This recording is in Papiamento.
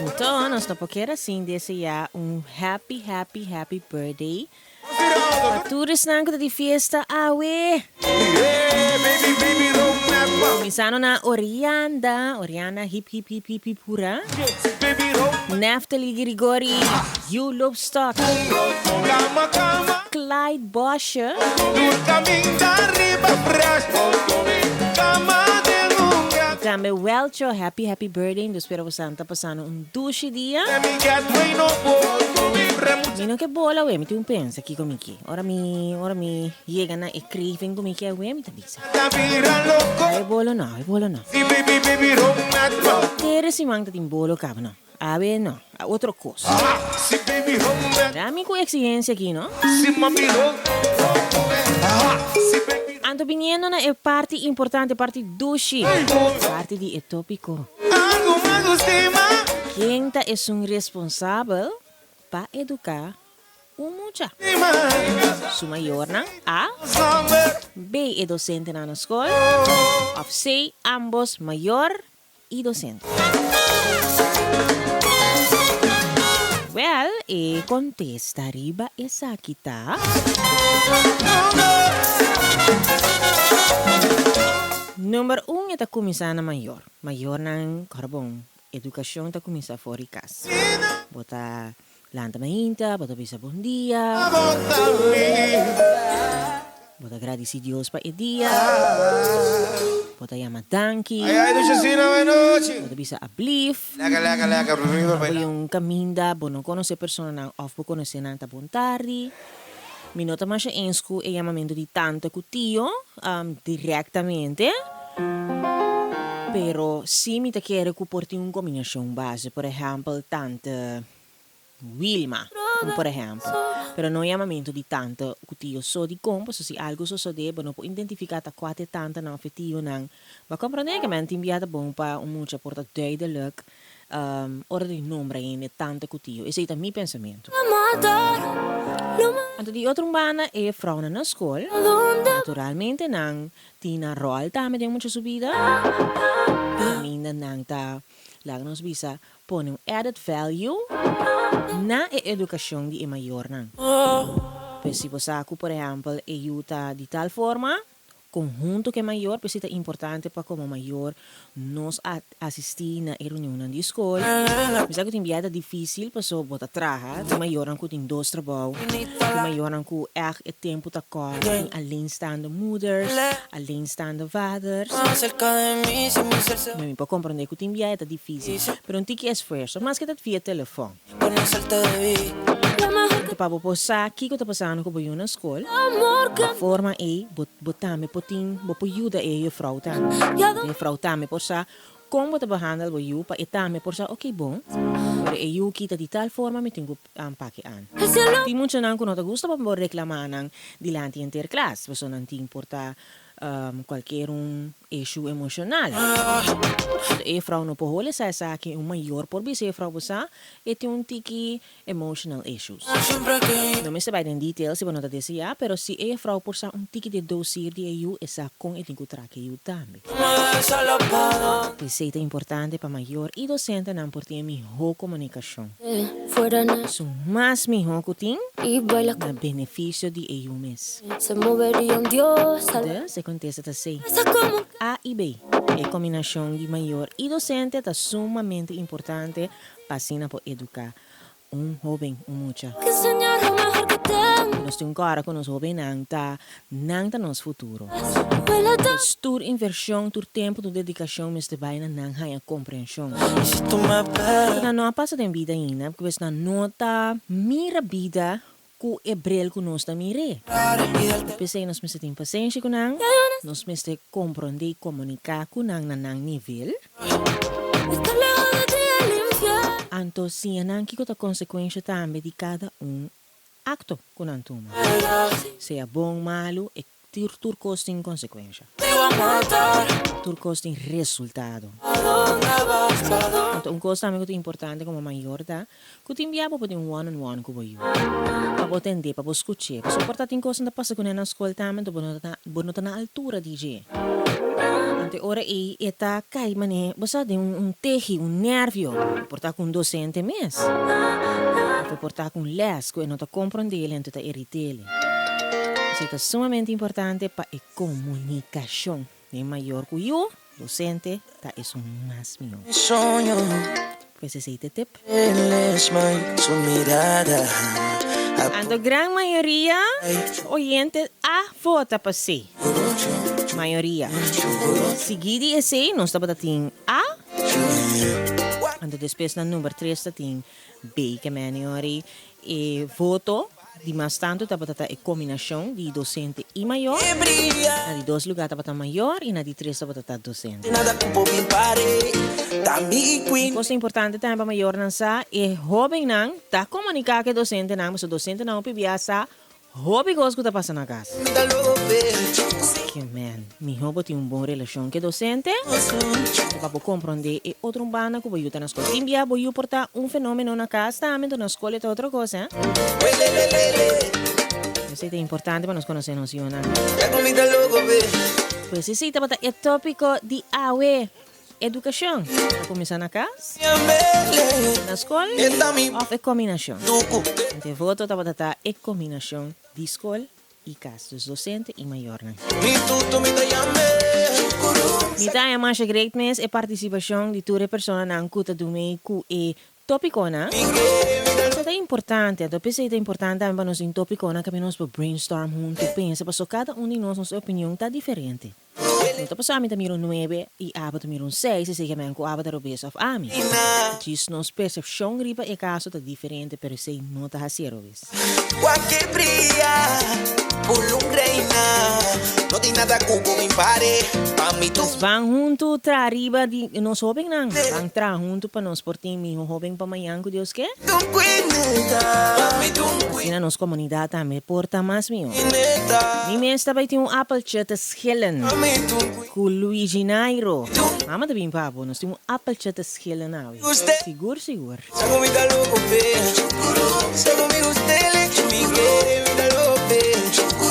Anto nos no por keda sin deseá un happy happy happy birthday pa tur esnan ku ta di fiesta awe. Kuminsando na Orianda, Orianda hip hip hip hip hip hura. Neftali Grigori, Hugh Loopstok, Clyde Bosje. Tambe Welcho, happy happy birthday, nos spera bosan ta pasando un dushi dia. Mi no ke bola awe, mi tin un pensa kiko mi ke. Ora mi ora mi yega na e craving ku mi ke awe, mi ta bisa. Awe bolo no, awe bolo no. Tere siman ta tin bolo kaba no. Awe no, a otro kos. Mira mi ku exigencia aki no. Anto biniendo na e parti importante, parti dushi, parti di e topico. Ken ta esun responsabel pa educa un mucha? Su mayornan, A. B. E docentenan na scol, of C. Ambos mayor y docente. Wel, e contesta riba esaki ta. Number un e ta cuminsa na mayor. Mayornan, cor bon, educacion ta cuminsa for di cas. Bo ta Lanta mainta, bo ta bisa bon dia. Bo ta gradisí Dios pa e dia. Bo ta yama danki. Bo ta bisa ablief. Ora bo yun kaminda, bo no konosé personanan òf bo konosé nan ta bon tardi. Mi no ta masha eens ku e yamamentu di tanta ku tio direktamente, pero sí mi ta kere ku por tin un kombinashon base. Por ehèmpel, tante Wilma, un por ehèmpel. Pero no yamamentu di tanta ku tio so dikon, pasobra si algu sosodé bo no por identifiká ta kua ta e tantanan òf e tionan. Bo a komprondé ke men tin bia ta bon pa un mucha por ta duidelijk ora di nombra hende tanta ku tio. Esei ta mi pensamentu. Anto di otro un banda e vrounan na skol, naturalmente nan tin nan ròl tambe den mucha su bida, kaminda nan ta, laga nos bisa, Pone un added value na e edukashon di e mayornan. Pues si bo sa ku por ehèmpel e yu ta di tal forma, konhunto ku e mayor, pues si ta importante pa komo mayor nos a asistí na e reunionnan di skol. Mi sa ku tin bia ta difísil paso bo ta traha, tin mayornan ku tin dos trabou, tin mayornan ku ègt e tempu ta kòrt, tin alleenstaande moeders, alleenstaande vaders. Mi por comprende cu tin bia e ta dificil, pero un tiki esfuerzo, maske ta via telefon. Anto pa bo por sa kico ta pasando cu bo yu na scol, di forma ey bo bo tambe por tin, bo por yuda e juffrouw tambe. E juffrouw tambe por sa con bo ta behandel bo yu pa e tambe por sa, ok bon, pero e yu kita di tal forma mi tin cu aanpak'e aan. Tin muchanan cu no ta gusta pa bo reclama nan dilanti henter klas, pasobra nan tin por ta Cualkier un issue emocional. E juffrouw no por hole sa esaki, un mayor por bisa e juffrouw bo sa e tin un tiki emotional issues. No mester bai den detail si bo no ta desea, pero si e juffrouw por sa un tiki di e dosier di e yu e sa con e tin cu traka e yu tambe. P'esey ta importante pa mayor y docentenan por tin e miho comunicacion. Esun mas miho cu tin na beneficio di e yu mes. Dus e kontesta ta sí. A i B. E kombinashon di mayor i dosente ta sumamente importante pa asina por eduká un hóben, un mucha. Nos tin kòrda ku nos hóbennan ta nan ta nos futuro. Dus tur invershon, tur tempu, tur dedikashon mester bai na nan haña komprenshon. Pasobra nan no a pasa den bida ainda, pues nan no ta mira bida Ku e bril ku nos ta mir'é. P'esei nos mester tin pasenshi ku nan, nos mester komprondé i komuniká ku nan na nan nivel. Anto siña nan kiko ta konsekuensha tambe di kada un akto ku nan tuma. Sea bon, malu, e Tur tur kos tin konsekuensha. Tur kos tin resultado. Anto un kos tambe ku ta importante komo mayor ta ku tin bia bo por tin un one on one ku bo yu. Pa bo tend'é, pa bo skuch'é. Pasobra por ta tin kosnan ta pasa kuné na skol tambe anto bo no ta bo no ta na altura di dje. Anto e ora ei e ta kai manera bo sa den un tehi, un nervio, e por ta ku un dosente mes, òf e por ta ku un lès ku e no ta komprondé el anto ta irit'é. Esei ta sumamente importante pa e komunikashon den mayor ku yu, dosente ta esun mas mihó. Pues esei ta e tip. Anto gran mayoria oyente a vota pa sí. Mayoria. Sigui di esei nos tabata tin A. Anto despues na number tres ta tin B. Ke meni ori e voto di mas tantu tabata ta e kombinashon di dosente i mayor. Na di dos lugá tabata mayor i na di tres tabata ta dosente. Un kos importante tambe pa mayornan sa, e hóbennan ta komuniká ku e dosentenan, pasobra dosentenan hopi bia sa hopi kos ku ta pasa na kas. Ke men, mihó bo tin un bon relashon ku e dosente pa bo komprondé e otro banda ku bo yu ta na skol. Tin bia bo yu por ta un fenómeno na kas tambe, enton na skol e ta otro kos, hè. Esei ta importante pa nos konosé nos yunan. Pues esei tabata e tópiko di awe, edukashon. Ta kuminsá na kas, na skol òf e kombinashon? Anto e voto tabata ta e kombinashon di skol i kas, dus dosente i mayornan. Mi ta haña masha great mes e partisipashon di tur e personanan ku ta dumei ku e Tópikonan, Esei ta importante, anto p'esei ta importante tambe pa nos tin tópikonan kaminda nos por brainstorm huntu, pensa, pasobra kada un di nos, nos opinion ta diferente. No ta pasobra ami ta mira un nuebe i abo ta mira un seis, esei ke men ku abo ta robes òf ami. Djis nos persepshon riba e kaso ta diferente, pero esei no ta hasié robes. Nos ban huntu traha riba di nos hobennan. Ban traha huntu pa nos por tin miho hoben pa mañan ku Dios ke. Asina nos komunidat tambe por ta mas miho. Mi mes ta bai tin un appeltje te schillen ku Luigi Nairo. Mama ta bin pa bo, nos tin un appeltje te schillen awe. Sigur sigur.